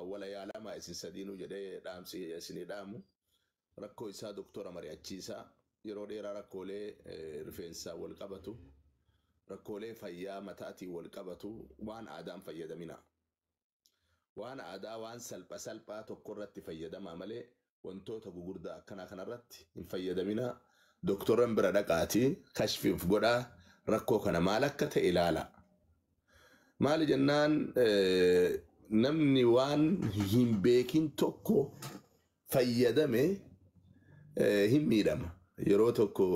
Awwala yaalamaa isin sadiinuu jedhee dhaamsi isinii dhaamu. Rakkoo isaa doktora mari'achiisaa. Yeroo dheeraa rakkoolee rifeensaa wal qabatu, rakkoolee fayyaa mataatiin wal qabatu waan aadaan fayyadamina. Waan aadaa waan salpha salphaa tokko irratti fayyadamaa malee wantoota gugurdaa akkanaa kanarratti hin fayyadaminaa. Doktoran bira dhaqaatii kashfiif godhaa, rakkoo kana maal akka ta'e ilaala. Maali jennaan, namni waan hin beekin tokko fayyadame hin miidhama. Yeroo tokko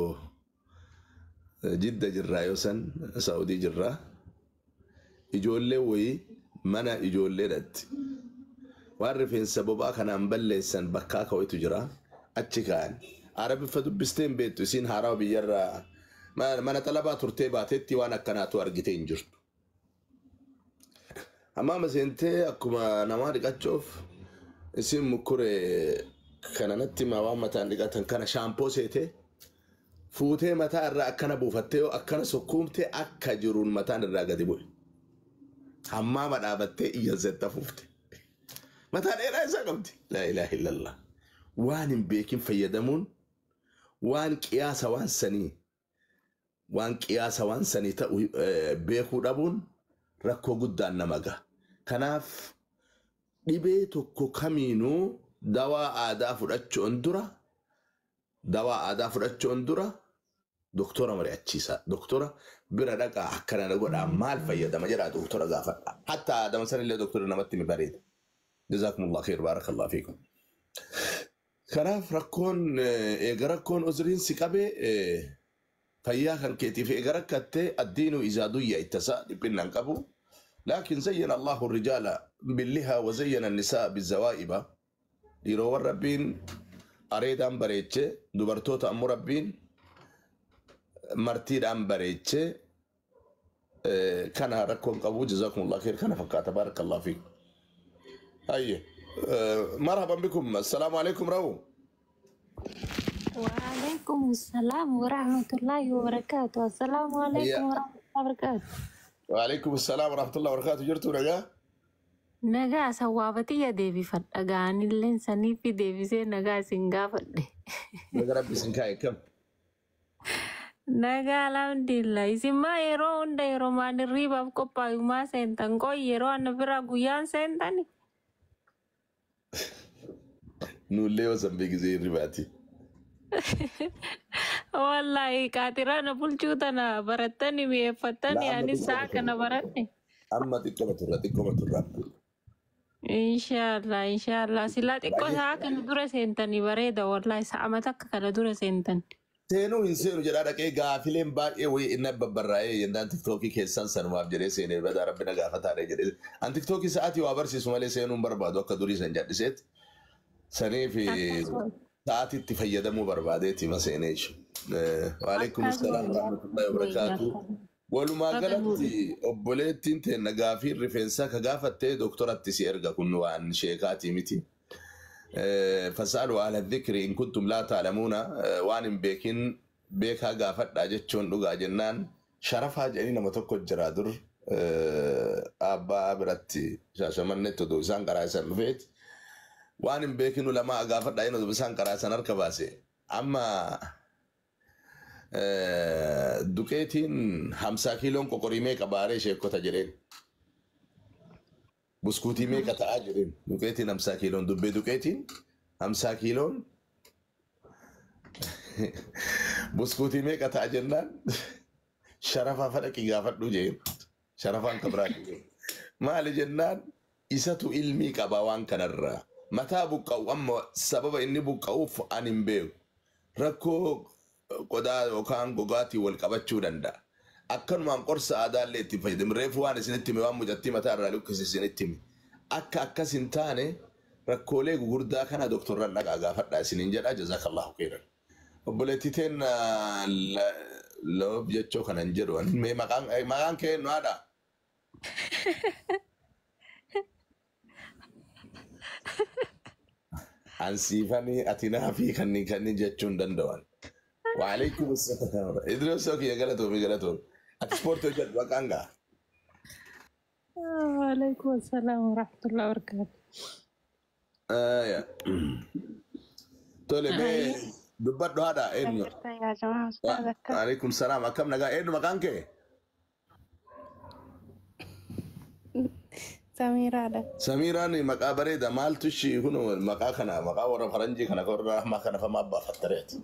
Jidda jirraa, yoo san Saa'udii jirraa, ijoollee wayii mana ijoollee dhatti. Waan rifeensa boba'aa kanaan balleessan bakkaa kawayitu jira. Achi kaa'an. Arabiffa dubbistee hin beektu, isiin haarawa biyyarraa mana xalabaa turtee baatetti waan akkanaatu argitee hin jirtu. Hammaama seentee akkuma namaa dhiqachuuf isin mukkure kana natti himaa, waan mataan dhiqatan kana shaampoo seetee fuutee mataa irraa akkana buufattee yoo akkana sukkuumtee akka jiruun mataan irraa gadi bu'e. Hammaama dhaabattee iyya zetta fuufte. Mataa dheeraa isaa qabdi. Laa ilaaha illallah. Waan hin beekin fayyadamuun waan qiyaasa waan sanii waan qiyaasa waan sanii ta'u beekuu dhabuun rakkoo guddaan nama gaha. Kanaaf dhibee tokko kamiinuu dawaa aadaa fudhachuun dura, dawaa aadaa fudhachuun dura doktora mari'achiisa. Doktora bira dhaqaa, akkana na godhaa, maal fayyadama jedhaa doktora gaafadha. Hatta aadama sanillee doktora namatti ni bareeda. Jazaakumullah khair, baarakallahu fiikum. Kanaaf rakkoon eega rakkoon uzriin si qabee, fayyaa kan keetiif eega rakkattee, addiinu izaa duyya ittasa dhiphinna hin qabu. Laakiin zayyana Allahu rijaala billihaa wa zayyana nisaa bizawaa'iba. Dhiiroowwan Rabbiin areedaan bareeche, dubartoota ammoo Rabbiin martiidhaan bareeche. Kana rakkoon qabu. Jazaakumullah khair, kana fakkaata, baarakallahu fiikum. Hayye. Marhaban bikum. Assalaamu alaikum rawu. وعليكم السلام ورحمة الله وبركاته. السلام عليكم ورحمة الله وبركاته. وعليكم السلام ورحمة الله وبركاته. Jirtu nagaa? Nagaa sawwaabatiyya deebifadha gaanilleen saniifi deebisee nagaa isin gaafadhe. Naga Rabbi isin kaa'e, kam? Nagaa, alhamdulillah. Isin maa yeroo hunda yeroo maan hirriibaaf qophaayu maa seentan? Qoy, yeroo ana bira guyyaan seentani? Nullee yoo san beekisee hirribaati. Wallaahi qaaxiraana bulchuu tana barattani mi'eeffattani. La amma anis xiqqooma sa'a kana turra. Baradhe. Amma xiqqooma turra, xiqqooma turra. Inshaallah, inshaallah. Silaa xiqqoo Baay'ee sa'a kana dura seentanii bareeda, wallaahi sa'a takka kana dura seentan. Seenuu hin seenu jedhaa dhaqee gaafileen baay'ee wayii inni babbarraa'ee yennaan tiktookii keessan sanumaaf jedhee seenee badaa Rabbi na gaafataadha jedhee. An tiktookii sa'aatii waa barsiisu malee seenuu hin barbaadu, akka durii san jadhiseet. Saniif sa'aatiitti fayyadamuu barbaadeeti ma seenee jechuudha. Waalaikum salaam warahmatullahi wabarakaatu. Walumaa galatti obboleettiin teenna gaafii rifeensaa ka gaafattee doktoratti si erga, kun waan sheekaatii miti. Fasaalu ahla dhikri in kuntum laa taalamuuna, waan hin beekin beekaa gaafadhaa jechuun dhugaa jennaan sharafaa jedhanii nama tokko jira dur abbaa biratti Shaashamannetti oduu isaan karaa isan dhufeeti. Waan hin beekin ulamaa gaafadhaa inni oduu isaan karaa isan harka baase. Amma duqeetiin 50 kiiloon qoqorii meeqa baaree sheekota jedheen. Buskuutii meeqa ta'aa jedheen. Duqeetiin 50 kiiloon dubbee, duqeetiin 50 kiiloon buskuutii meeqa ta'a jennaan, sharafaa fadhaqii gaafadhu jeen. Sharafaan kabiraati. Maali jennaan, isatu ilmii qaba waan kanarraa. Mataa buqqa'u amma sababa inni buqqa'uuf ani hin beeku. Rakkoo qodaa yookaan gogaatiin wal qabachuu danda'a. Akkanumaan qorsa aadaallee itti fayyadamu. Reefu waan isinitti hime, waan mucattii mataa irraa lukkise isinitti hime. Akka akkas hin taane rakkoolee gugurdaa kana doktorran dhaqaa gaafadhaa isiniin jedha. Jazaakallahu khairan. Obboleettii teen loof jechoo kana hin jedhu. Mee maqaan kee nu haadha? Ansiifanii ati naafii kanneen kanneen jechuu hin danda'an. Waalaikum assalam. Idris kiyya, galatoomi, galatoomi. Ati ispoortii hojjedhu, maqaan gaa. Waalaikum assalam warahmatullahi wabarakatuh. Aya. Tole mee dubbadhu haadha eenyu? Yaa jamaa ustaaz akkam. Alaikum salaam. Akkam nagaa eenyu maqaan kee? Samiiraadha. Samiiraan maqaa bareeda maaltu ishii kun maqaa kana maqaa warra faranjii kana warra ammaa kana famaa baafattareeti.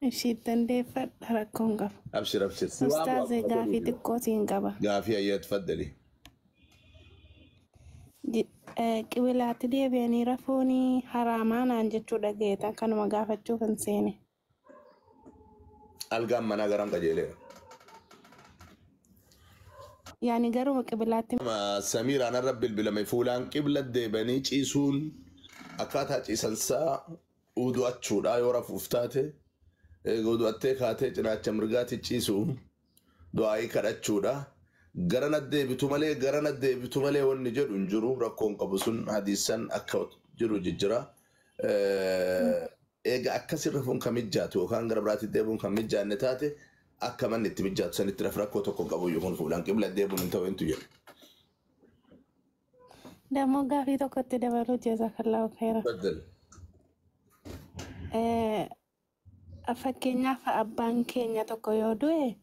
Ishii dandeeffadha rakkoon qaba. Abshir abshir. Ustaaz gaafii xiqqoo siin qaba. Gaafii ayyaatu faddali. Qibilaatti deebi'anii rafuun haraamaa naan jechuu dhageetan kanuma gaafachuuf hin seene. Algaan manaa garam qajeeleera. Yaani garuma qibilaatti Samiiraan irra bilbilame fuulaan qibla deebanii ciisuun akkaataa ciisansaa udu'achuudha yoo rafuuf taate udu'attee kaatee cinaacha mirgaatti ciisu du'aayii kadhachuudha. Garana deebitu malee garana deebitu malee wanni jedhu hin jiru rakkoon qabu sun hadiisan akka jiru jijjira. Egaa akkasii rafuun kan mijaatu yookaan gara biraatti deebi'uun kan mijaanne taate akka manni itti mijaatu sanitti raf rakkoo tokko qabu iyyuu kun fuulaan qibla deebi'uun hin ta'u hintu jedhu. Dammoo gaafii tokkotti dabaluu jazakallahu khairan. Baddal. Fakkeenyaaf abbaan keenya tokko yoo du'e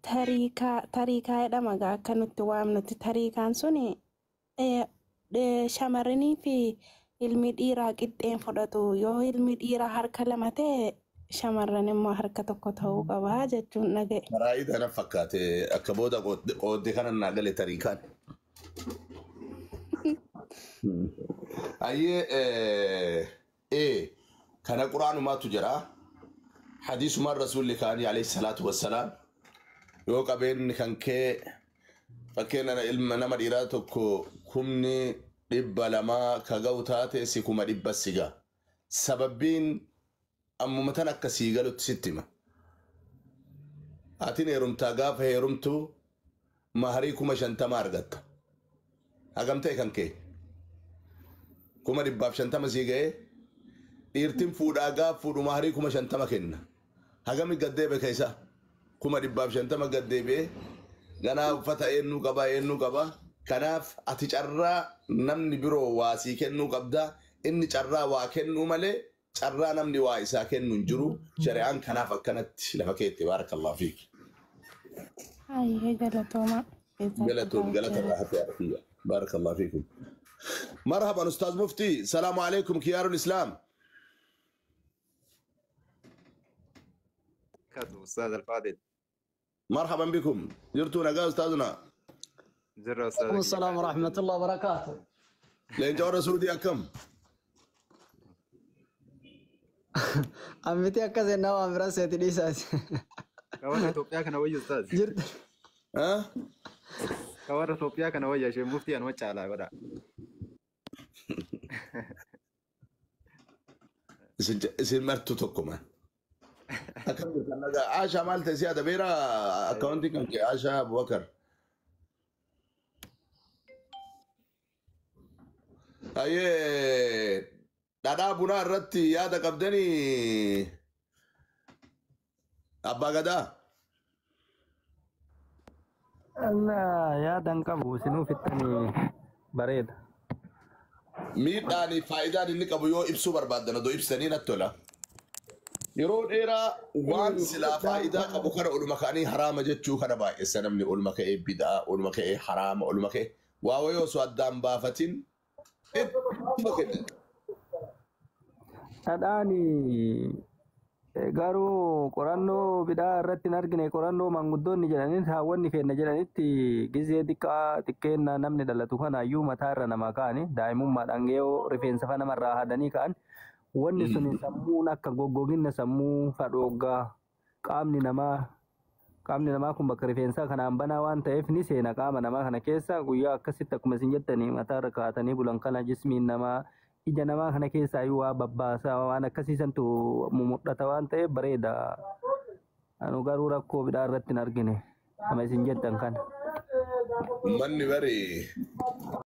tariikaa jedhama gaa akka nutti waamnutti tariikaan suni shamarranii fi ilmi dhiiraa qixxeen fudhatu yoo ilmi dhiiraa harka lama ta'e shamarran immoo harka tokko ta'uu qaba jechuun dhaga'e. Karaa kana fakkaate akka booda qooddee kana naa gale tariikaan. Ayyee kana quraanumaatu jira. Hadiisumaan rasuulli kaanii alayhi salaatu wassalaam yoo qabeenyi kan kee fakkeenya ilma nama dhiiraa tokko 200,000 ka ga'u taate si 100,000 si ga'a. Sababbiin ammuma tan akka sii galutti sitti hima. Atiin heerumtaa gaafa heerumtu maharii 50,000 argatta. Hagam ta'e kan kee? 150,000 sii ga'ee dhiirtiin fuudhaa gaaf fuudhu maharii 50,000 kenna. Hagami gaddeebe keessa 150,000 gaddeebi'ee ganaa uffata eenyuu qabaa eenyuu qabaa. Kanaaf ati carraa namni biroo waa sii kennuu qabdaa. Inni carraa waa kennuu malee carraa namni waa isaa kennu hin jiru. Shari'aan kanaaf akkanatti lafa keetti baarakallahu fiik. Ayyee galatoomaa. Galatoom galata irraa hafe arfiyya. Baarakallahu fiikum. Marhaban Ustaaz Muftii. Salaamu alaikum kiyaarul Islaam. أستاذ الفاضل. مرحبا بكم. جرتوا نقا أستاذنا. جرى أستاذ. عليكم السلام ورحمة الله وبركاته. لين جور سعودي أكم؟ أمتي أكزين نوع أمرا سيتي ليساس. كوارا توبيا كان وجه أستاذ. جرت. ها؟ كوارا توبيا كان وجه شيء مفتي أنا وجه على ولا. isin martu tokkuma. Akkam jirtan nagaa Aashaa maal ta'e si adabeera akkaawuntii kan kee Aashaa Abubakar. Ayyee dhadhaa bunaa irratti yaada qabdanii abbaa gadaa. Allah yaadan qabu isinuu fittanii bareeda. Miidhaanii faayidaan inni qabu yoo ibsuu barbaaddan odoo ibsanii natti tola. Yeroo dheeraa waan silaa faayidaa qabu kana oluma ka'anii haraama jechuu kana baay'essa namni oluma ka'ee bid'aa, oluma ka'ee haraama, oluma ka'ee waa wayii osoo addaan baafatin ittuma kennan. Dhadhaan garuu qorannoo bidhaa irratti hin argine qorannoo maanguddoonni jedhaniin haawwanni kenna jedhanitti gizee xiqqaa xiqqeenna namni dhalatu kanaayyuu mataa irra namaa ka'ani daa'imummaadhaan yoo rifeensa fa namarraa haadanii ka'an wanni sun sammuun akka goggoginna sammuu fadhooggaa qaamni namaa kun bakka rifeensaa kanaan banaa waan ta'eef ni seena qaama namaa kana keessa guyyaa akkasitti akkuma isin jettanii mataa irra kaa'atanii bulan kana jismiin namaa ija namaa kana keessaa iyyuu waa babbaasaa waan akkasiisantu mul'ata waan ta'eef bareeda. Anu garuu rakkoo bidhaa irratti hin argine nama isin jettan kana. Manni bari